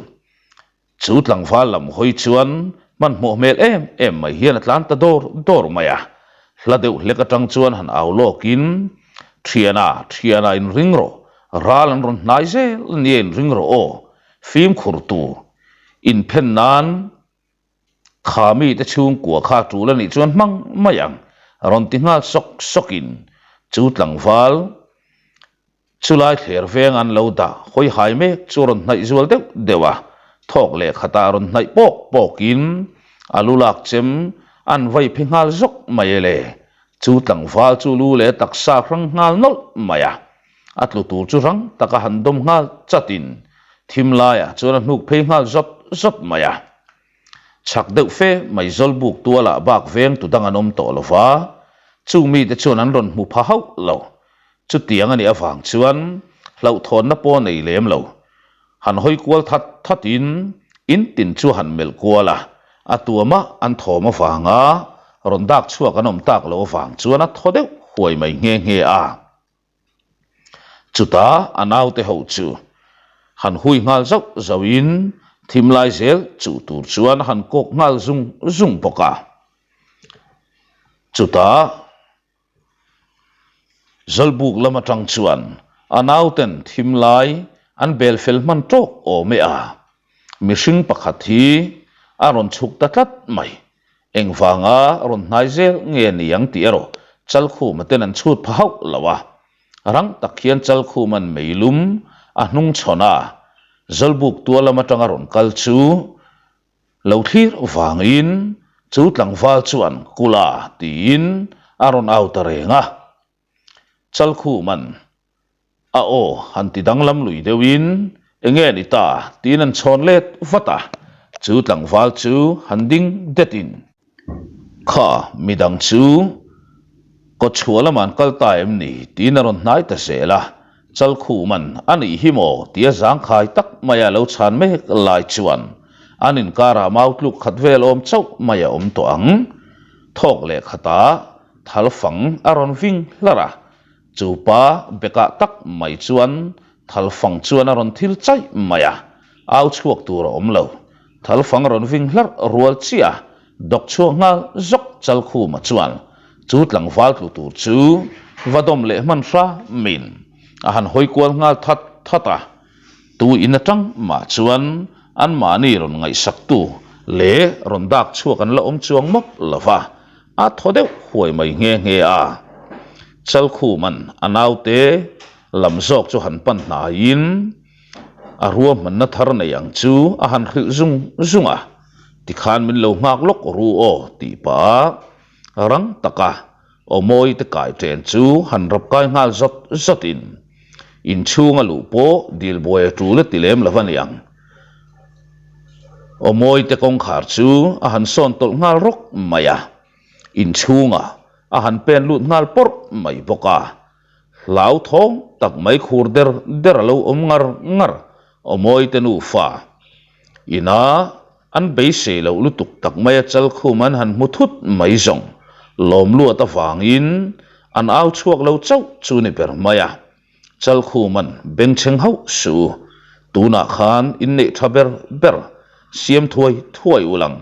chu tlangval lam hawi chuan hmanhmawh hmel em em mai hian a tlan ta dawr dawr mai a. Hla deuh hlek atang chuan han au lawkin, Thiana, thiana inring rawh, ral an rawn hnai zel nia inring rawh aw, fimkhur tur inphen nan Kha mite chhungkua kha tul a nih chuan hmang mai ang, rawn ti nghal sawk sawkin chu tlangval chulai thler veng an lo dah hawi hai mek chu a rawn hnaih zual deuh deuh a, thawk leh khatah rawn hnaih pawk pawkin a lu lak chem an vai phi nghal zawk mai e le, chu tlangval chu lu leh taksa hrang nghal nawlh mai a, a tlu tur chu rang taka han dawm nghal chatin thim laiah chuan a hnuk phei nghal zawt zawt mai a. Chhak deuh fe mai Zawlbuk tualah bak veng tu dang an awm tawh lo va, chung mite chuan an rawn hmu pha hauh lo. Chutiang a nih avang chuan hlauhthawnna pawh nei lem lo. Han hawi kual that thatin in tin chu han melh kual a, a tuama an thawm avanga rawn dak chhuak an awm tak loh avang chuan a thaw deuh huai mai nghe nghe a. Chutah a naute ho chu han hui nghal zauh zauhin thim lai zel chuh tur chuan a han kawk nghal zung zung bawk a. Chutah Zawlbuk lam atang chuan a nauten thim lai an bel fel hman tawk awm e a, mihring pakhat hi a rawn chhuk ta tlat mai. Engvanga rawn hnai zel nge ni ang tih erawh Chalkhuma ten an chhut pha hauh lo a. Rang tak hian Chalkhuma'n meilum a hnung chhawn a, Zawlbuk tual lam atanga rawn kal chu lo thlir vangin chu tlangval chuan Kula tiin a rawn au ta reng a. Chalkhuma'n A aw han ti danglam lui deuhin, Enge ni ta? tiin an chhawn let vat a, chu tlangval chu han ding detin. Kha, midang chu kawtchhuah lamah an kal ta em ni? tiin a rawn hnai ta zel a, Chalkhuman a nih hi maw? tia zangkhai tak maia lo chhan mek lai chuan an inkarah mau tluk khat vel awm chauh mai a awm tawh ang. Thawk leh khatah thalfang a rawn ving hlar a, Chu pa bekah tak mai chuan thalfang chuan a rawn thil chaih mai a, au chhuak tur a awm lo. Thalfang rawn ving hlarh rual chiah a, dawk chhuak nghal zawk Chalkhuma chuan chu tlangval tlu tur chu va dawm leh hman hramin a han hawi kual nghal that that a. Tu in atang mah chuan anmahni rawn ngaihsaktu leh rawn dak chhuak an la awm chuang mawp lo va. A thaw deuh huai mai nghe nghe a, Chalkhuma'n a naute lam zawk chu han pan hnaiin a ruahmanna thar nei ang chu a han hrilh zung zung a, tikhan min lo nghak lawk ru aw tih pah a rang taka aw mawi te kai chen chu han rap kai nghal zawt zawtin inchhunga luh pawh dil buai a tul a ti lem lo a niang. Aw mawite kawngkhar chu a han sawn tawlh nghal rawk mai a, inchhungah a han pen lut nghal pawrh mai bawk a. Hlauthawng tak mai khur der der a lo awm ngar ngar aw mawite nufa ina an beisei loh lutuk tak mai a chalkhum an han hmu thut mai zawng lawm luat avangin an au chhuak lo chauh chu ni ber mai a. Chalkhuma'n bengchheng hauh suh u, tunah khan inneih tha ber ber siam thuai thuai u lang,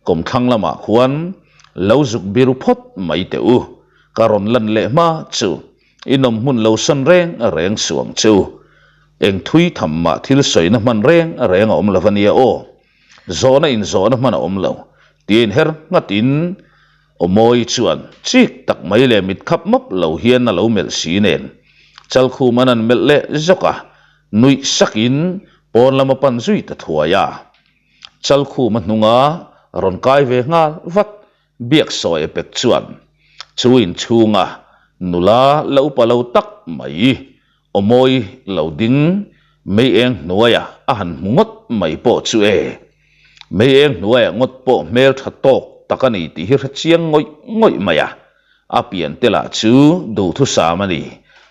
kawmthlang lamah khuan lo zuk biru phawt mai teh u, ka rawn lan leh hma chu i nawm hmun lo sawn reng reng suh ang che u. Eng thui tham mah thil sawina hman reng reng a awm lo ania aw. Zawhna inzawhna hman a awm lo, tia inher nghatin Awmawi chuan chik tak mai leh mit khap map lo hian a lo melh si nen. Chalkhum an an melh leh zawk a, nuih sakin pawn lam a pan zui ta thuai a. Chalkhum a hnunga rawn kai ve nghal vat Biaksawi a pek chuan chu inchhunga nula la upa lo tak mai Awmawi lo ding mei eng hnuaiah a han hmu ngawt mai pawh chu e. Mei eng hnuaiah ngawt pawh hmel tha tawk tak a ni tih hi hre chiang ngawih ngawih mai a. A pian te lah chu duhthusam a ni,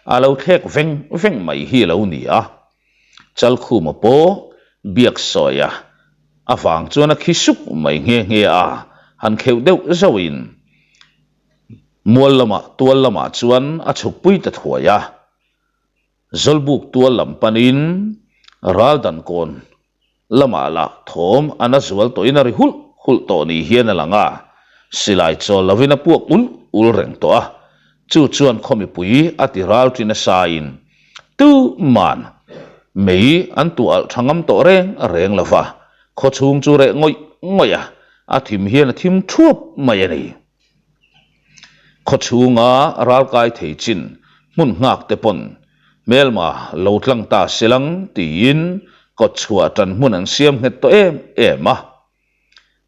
a lo thlek veng veng mai hi a lo ni a. Chalkhuma pawh Biaksawia avang chuan a khi suk mai nghe nghe a, han kheuh deuh zauhin Mual lamah tual lamah chuan a chhukpui ta thuai a. Zawlbuk tual lam panin Raldan kawn lamah lah thawm a na zual tawhin a ri hulh hulh tawh ni hian a lang a, silai chawl lovin a puak ul ul reng tawh a. Chu chuan khaw mipui a ti ral ṭi nasain tuman mei an tuah alh ṭha ngam tawh reng reng lo va, khaw chhung chu reh ngawih ngawih a, a thim hian a thim ṭhuap mai a ni. Khawchhunga ralkai thei chin hmun nghak te pawn hmelma lo tlang ta se lang tiin kawtchhuah tan hmun an siam nghet tawh em em a.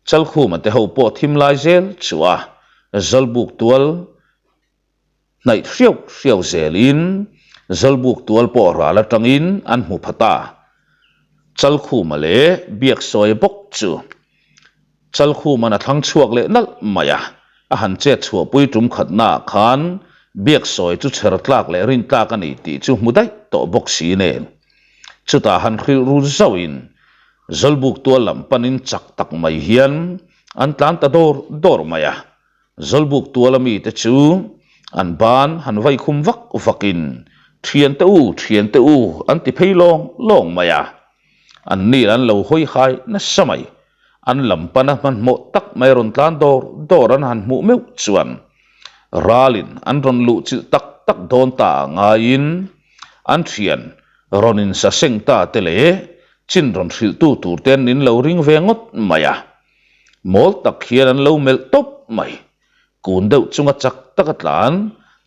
Chalkhuma te ho pawh thim lai zel chu a Zawlbuk tual hnaih hriau hriau zelin Zawlbuk tual pawh ral atangin an hmu pha ta. Chalkhuma leh Biaksawia bawk chu Chalkhuman a thlang chhuak leh nalh mai a, a han chet chhuahpui tum khatnaah khan Biaksawi chu chher tlak leh rin tlak a ni tih chu hmu daih tawh bawk si nen. Chutah han hrilh ru zauhin Zawlbuk tual lam panin chak tak mai hian an tlan ta dawr dawr mai a, Zawlbuk tuala mite chu an ban han vai khum vak vakin Thiante u, thiante u an ti phei lawng lawng mai a. An ni an lo hawi hai nasa mai. An lam pana hmanhmawh tak mai rawn tlan dawr dawr an han hmuh meuh chuan ralin an rawn luh chilh tak tak dawn ta ah ngaiin an thian rawn insa seng ta te leh chin rawn hrilhtu tur te an in lo ring ve ngawt mai a. Mawl tak hian an lo melh tawp mai. Kun deuh chunga chak taka tlan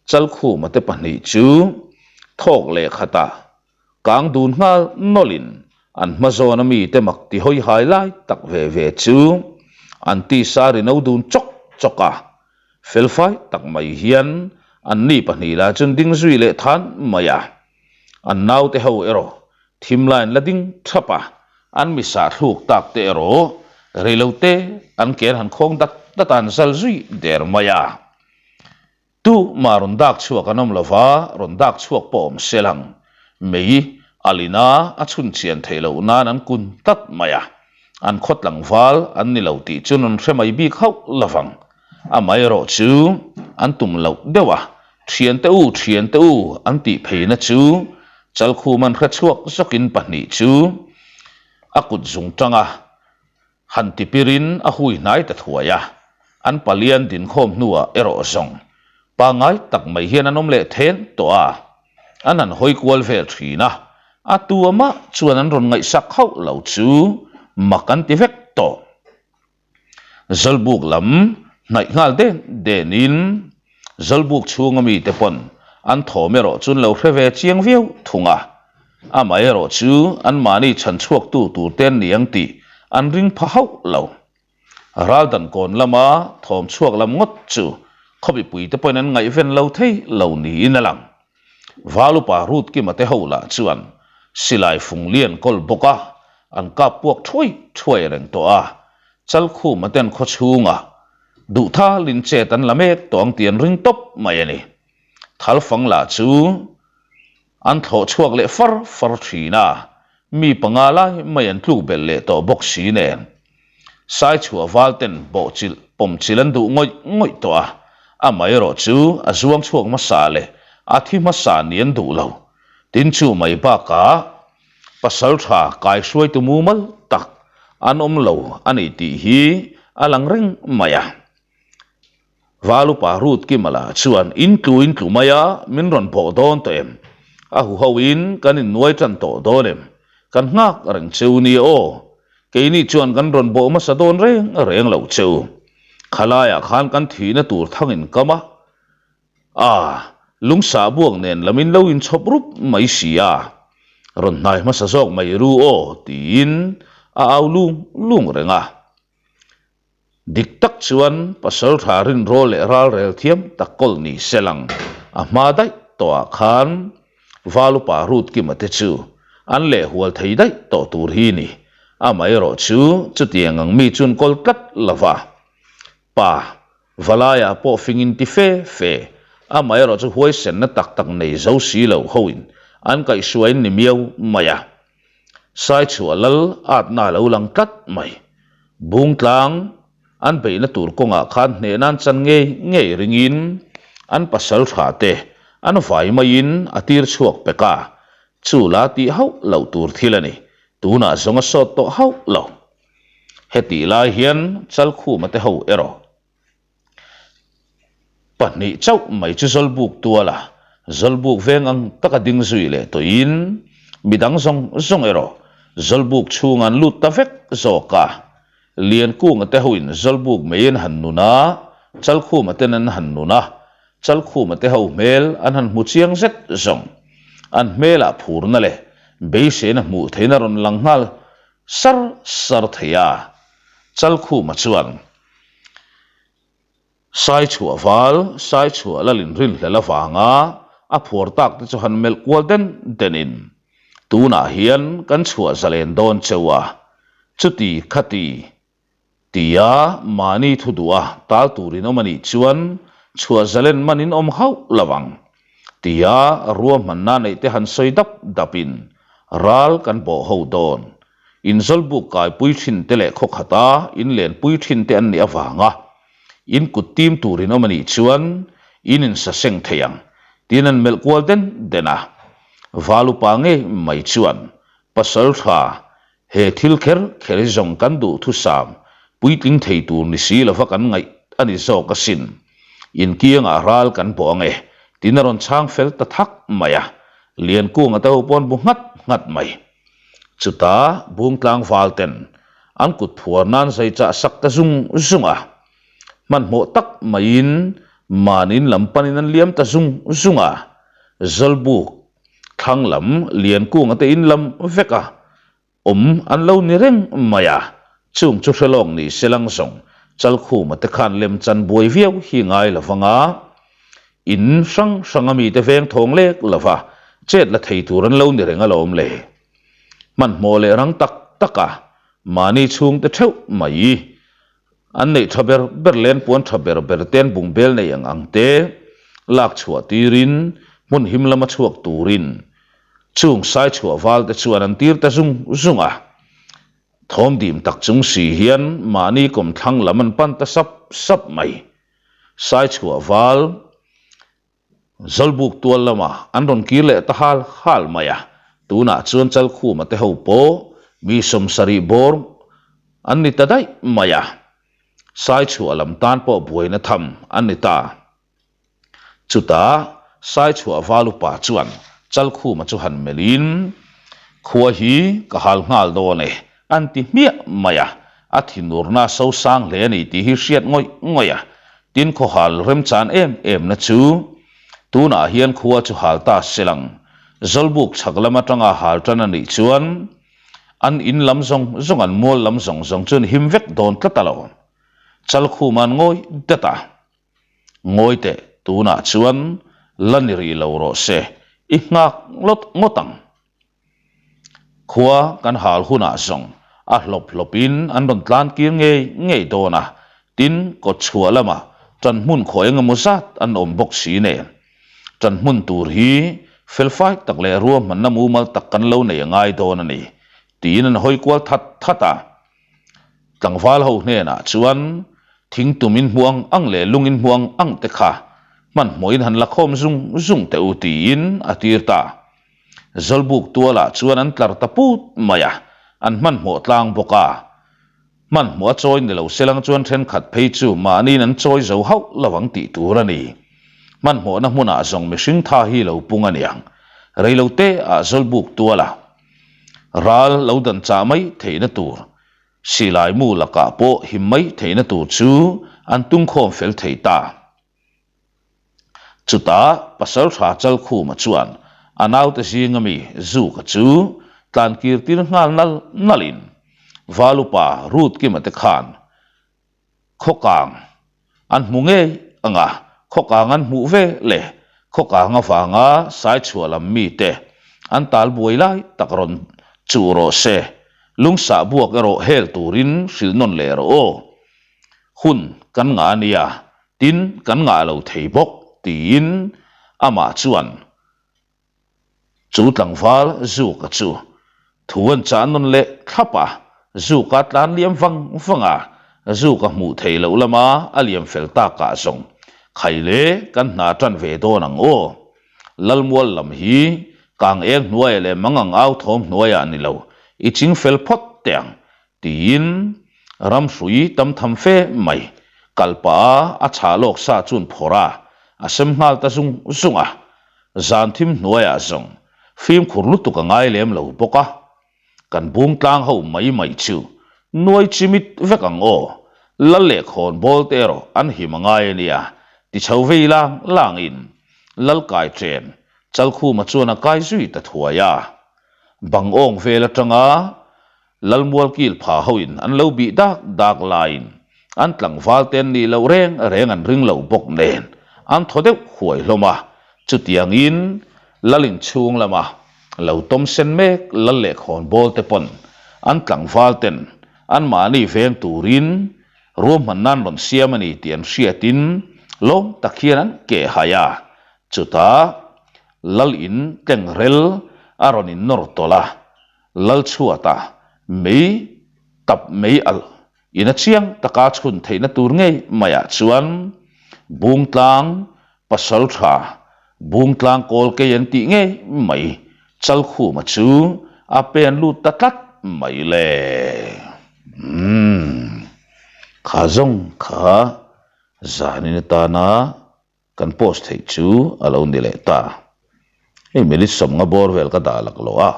Chalkhuma te pahnih chu thawk leh khatah Kang dun nghal nawlhin an hma zawna mite mak ti hawi hai lai tak ve ve chu an tisa ri no dun chawk chawk a, felfai tak mai hian an ni pahnih lah chuan ding zui leh than mai a. An naute ho erawh thim line la ding thap a, an misa thluk tak te erawh reilote an ken han khawng dat dat a an zal zui der mai a. Tu mah rawn dak chhuak an awm lo va, rawn dak chhuak pawh awm se lang. Mei a lina a chhun chian theih loh nan an kun tlat mai a, an khaw tlangval an ni lo tih chu rawn hre mai bik hauh lo vang. Amaherawh chu an tum loh deuh a, Thiante u, thiante u an tih pheina chu Chalkhum an hre chhuak zawkin pahnih chu a kut zung tanga Han ti pirin a hui hnai ta thuai a, an palian dinkhawm hnuah erawh zawng pangngai tak mai hian an awm leh then tawh a, an han hawi kual vel thin a, a tu amah chuan an rawn ngaihsak hauh lo chu mak an ti vek tawh. Zawlbuk lam hnaih nghal den denin Zawlbuk chhunga mite pawn an thawm erawh chu an lo hre ve chiang viau thung a, amaherawh chu anmahni chhan chhuaktu tur te an ni ang tih an ring pha hauh lo. Raldan kawn lama thawm chhuak lam ngawt chu khawmipuite pawhin an ngaihven lo thei lo niin a lang. Valupa Rutkima te ho lah chuan silai fung lian kawl bawk a, an kap puak thuai thuai reng tawh a, Chalkhuma ten khawchhungah Duhthalin chet an la mek tawh ang tih an ring tawp mai a ni. Thalfang lah chu an thlawh chhuak leh far far thin a, mi panga lai mai an tluk belh leh tawh bawk si nen. Saichhuah val ten bawhchilh pawmchilh an duh ngawih ngawih tawh a, amaherawh chu a zuang chhuak hmasa leh a thi hmasa ni an duh lo. Tin chu mai bakah pasaltha kaihruaitu mumal tak an awm lo a ni tih hi a lang reng mai a. Valupa Ruth Kimala chuan in tlu in tlu mai a, min rawn bawh dawn tawh em? A huho in kan innuai tan tawh dawn em? Kan nghak reng cheu nia aw. Keini chuan kan rawn bawh hmasa dawn reng reng lo cheu. Khalaiah khan kan thihna tur thang in kam a. A, lungsah buak nen lam in lo inchhawp rup mai si a. Rawn hnai hmasa zawk mai ru aw tiin a au lung lung reng a. Dik tak chuan Pasaltha rinrawl leh ralrel thiam tak kawl ni se lang a hma daih tawhah khan Valupa Ruth Kima te chu an leh hual thei daih tawh tur hi ni. Amaherawh chu chutiang ang mi chuan kawl tlat lo va. Pa, Valaiah pawh fingin ti fe fe, amaherawh chu huaisenna tak tak nei zo si lo hoin an kaihhruaiin ni miau mai a. Saichhuah lal atna a lo lang tlat mai. Bungtlang an beihna tur kawngah khan hneh nan chan ngei ngei ringin an pasal tha te an vai maiin a tir chhuak pek a, chu la tih hauh loh tur thil a ni, tunah zawng a sawt tawh hauh lo. Hetih lai hian Chalkhuma te ho erawh Pahnih chauh mai chu Zawlbuk tuala Zawlbuk veng ang taka ding zui leh tawhin midang zawng zawng erawh Zawlbuk chhungah an lut ta vek zawk a. Liankunga te hoin Zawlbuk mei an han nun a, Chalkhuma ten an han nun a, Chalkhuma te ho hmel an han hmu chiang zet zawng. An hmelah phurna leh beiseina hmuh theihna rawn lang nghal sar sar thei a. Chalkhuma chuan. Saichhuah val, Saichhuah lalin rinhlel avanga a phuar tak te chu han melh kual den denin, Tunah hian kan chhuah zalen dawn cheu a, chuti khati tia mahni thu duh a tal turin awm a nih chuan chhuah zalen man in awm hauh lo ang tia ruahmanna neih te han sawi dap dapin ral kan bawh ho dawn. Inzawlbuk kaipui thin te leh khaw khata inlenpui thin te an nih avanga in kut tim tur in awm a nih chuan in insaseng thei ang tiin an melh kual den den a. Valupa ngei mai chuan pasal tha he thil kher kher hi zawng kan duh thusam puitling thei tur ni si lova kan ngaih a ni zawk asin. Inkiangah ral kan bawh ang e tiin a rawn chhang fel ta thak mai a. Liankunga te ho pawn bu nghat nghat mai. Chutah Bungtlang valten an kut phuar nan zai chah sak ta zung zung a. Hmanhmawh tak maiin mahniin lam panin an liam ta zung zung a. Zawlbuk thlang lam Liankunga te in lam vek a awm an lo ni reng mai a. Chung chu hre lawk ni se lang zawng Chalkhuma te khan lemchan buai viau hi ngai lo vang a. In hrang hrang a mite veng thawng lek lova chet la thei tur an lo ni reng alawm le. Hmanhmawh leh rang tak tak a, mahni chhungte theuh mai. An neih tha ber ber len puan tha ber ber te an bungbel nei ang ang te lak chhuah tirin hmun him lama chhuak turin chung sai chhuah val te chuan an tir ta zung zung a. Thawm dim tak chung si hian mahni kawmthlang lam an pan ta sap sap mai. Saichhuah val Zawlbuk tual lamah an rawn kir leh ta hal hal mai a, tunah chuan Chalkhuma te ho pawh mi sawmsarih bawr an ni ta daih mai a, Saichhuah lam tan pawh buaina tham an ni ta. Chutah Saichhuah val upa chuan Chalkhuma chu han melhin, Khua hi ka hal nghal dawn e, an ti hmiah mai a, a thinurna a sosang hle a ni tih hi hriat ngawih ngawih a. Tin khawhal remchan em emna chu tunah hian khua chu hal ta se lang. Zawlbuk chhak lam atanga hal tan a nih chuan an in lam zawng zawng an mual lam zawng zawng chu an him vek dawn tlat a lo. Chalkhuma an ngawi dat a. Ngawi teh, tunah chuan la ni rih lo rawh se, i nghak ngawt ngawt ang. Khua kan hal hunah zawng a hlawp hlawpin an rawn tlan kir ngei ngei dawn a, tin kawt chhuah lamah ṭan hmun khaw eng emaw zat an awm bawk si nen. Ṭan hmun tur hi felfai tak leh ruahmanna mumal tak kan lo nei a ngai dawn a ni, tiin an hawi kual that that a. Tlangval ho hnenah chuan thingtum in hmuh ang ang leh lung in hmuh ang ang te kha hmanhmawhin han la khawm zung zung teh u tiin a tir ta. Zawlbuk tualah chuan an tlar ta put mai a, an hmanhmawh tlang bawk a. Hmanhmawh a chawi ni lo selang chuan thenkhat phei chu mahniin an chawi zo hauh lo ang tih tur a ni. Hmanhmawhna hmunah zawng mihring tha hi lo pung a niang. Reilote ah Zawlbuk tualah ral lo dan chah mai theihna tur, silai mu lakah pawh him mai theihna tur chu an tungkhawm fel thei ta. Chutah Pasalṭha Chalkhuma chuan a naute zinga mi Zuka chu tlankir tir nghal nal nalin Valupa Rutkima te khan khawkang an hmu ngei ang a, khawkang an hmuh ve le khawkang avanga Saichhuah lam mite an tal buai lai tak rawn chuh rawh se, lungsah buak erawh hel turin hrilh nawn leh rawh aw. Hun kan ngah a nia, Tin, kan ngah lo thei bawk, tiin amah chuan chu tlangval Zuka chu thu an chah nawn leh thlap a, Zuka tlan liam vang vang a, Zuka hmuh theih loh lama a liam fel takah zawng khai le kan hna tan ve dawn ang aw. Lalmual lam hi kang eng hnuaiah leh mangang au thawm hnuaiah ni lo, i ching fel phawt teh ang, Tiin ram hrui tam tham fe mai kal pah a a chhah lawk sa chuan phawrh a, a sem nghal ta zung zung a. Zan thim hnuaiah zawng fimkhur lutuk a ngai lem lo bawk a, kan bung tlang ho mai mai chu nuai chimit vek ang aw, lal leh khawn bawl te erawh an him a ngai a nia, ti chho vei lang langin lal kai chen Chalkhuma chuan a kai zui ta thuai a. Bang awng vel atanga Lalmual kil pha hoin an lo bih dak dak laiin an tlangval te an nih loh reng reng an ring lo bawk nen an thaw deuh huai hlawm a, chutiangin Lal inchhung lama lo tawm sen mek Lal leh khawnbawl te pawn an tlangval ten anmahni veng turin ruahmanna an rawn siam a ni tih an hriatin lawm tak hian an keh hai a, chutah Lal in tlengrel a rawn innawr tawlh a. Lalchhuata mei tap mei alh in a chiang taka chhun theihna tur ngei maiah chuan Bungtlang Pasaltha Bungtlang Kawlkei an tih ngei mai Chalkhuma chu a pen lut ta tlat mai le. Umm. Kha zawng kha zanin atana Kan post theih chu a lo ni leh ta. Hei minute sawmnga bawr vel ka dah lak loh a,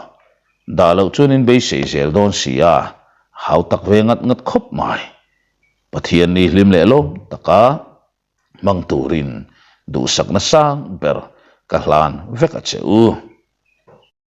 dah loh chuan in beisei zel dawn si a, hau tak ve ngat ngat khawp mai. Pathian ni hlim leh lawm taka hmang turin duhsakna sang ber ka hlan vek a che u.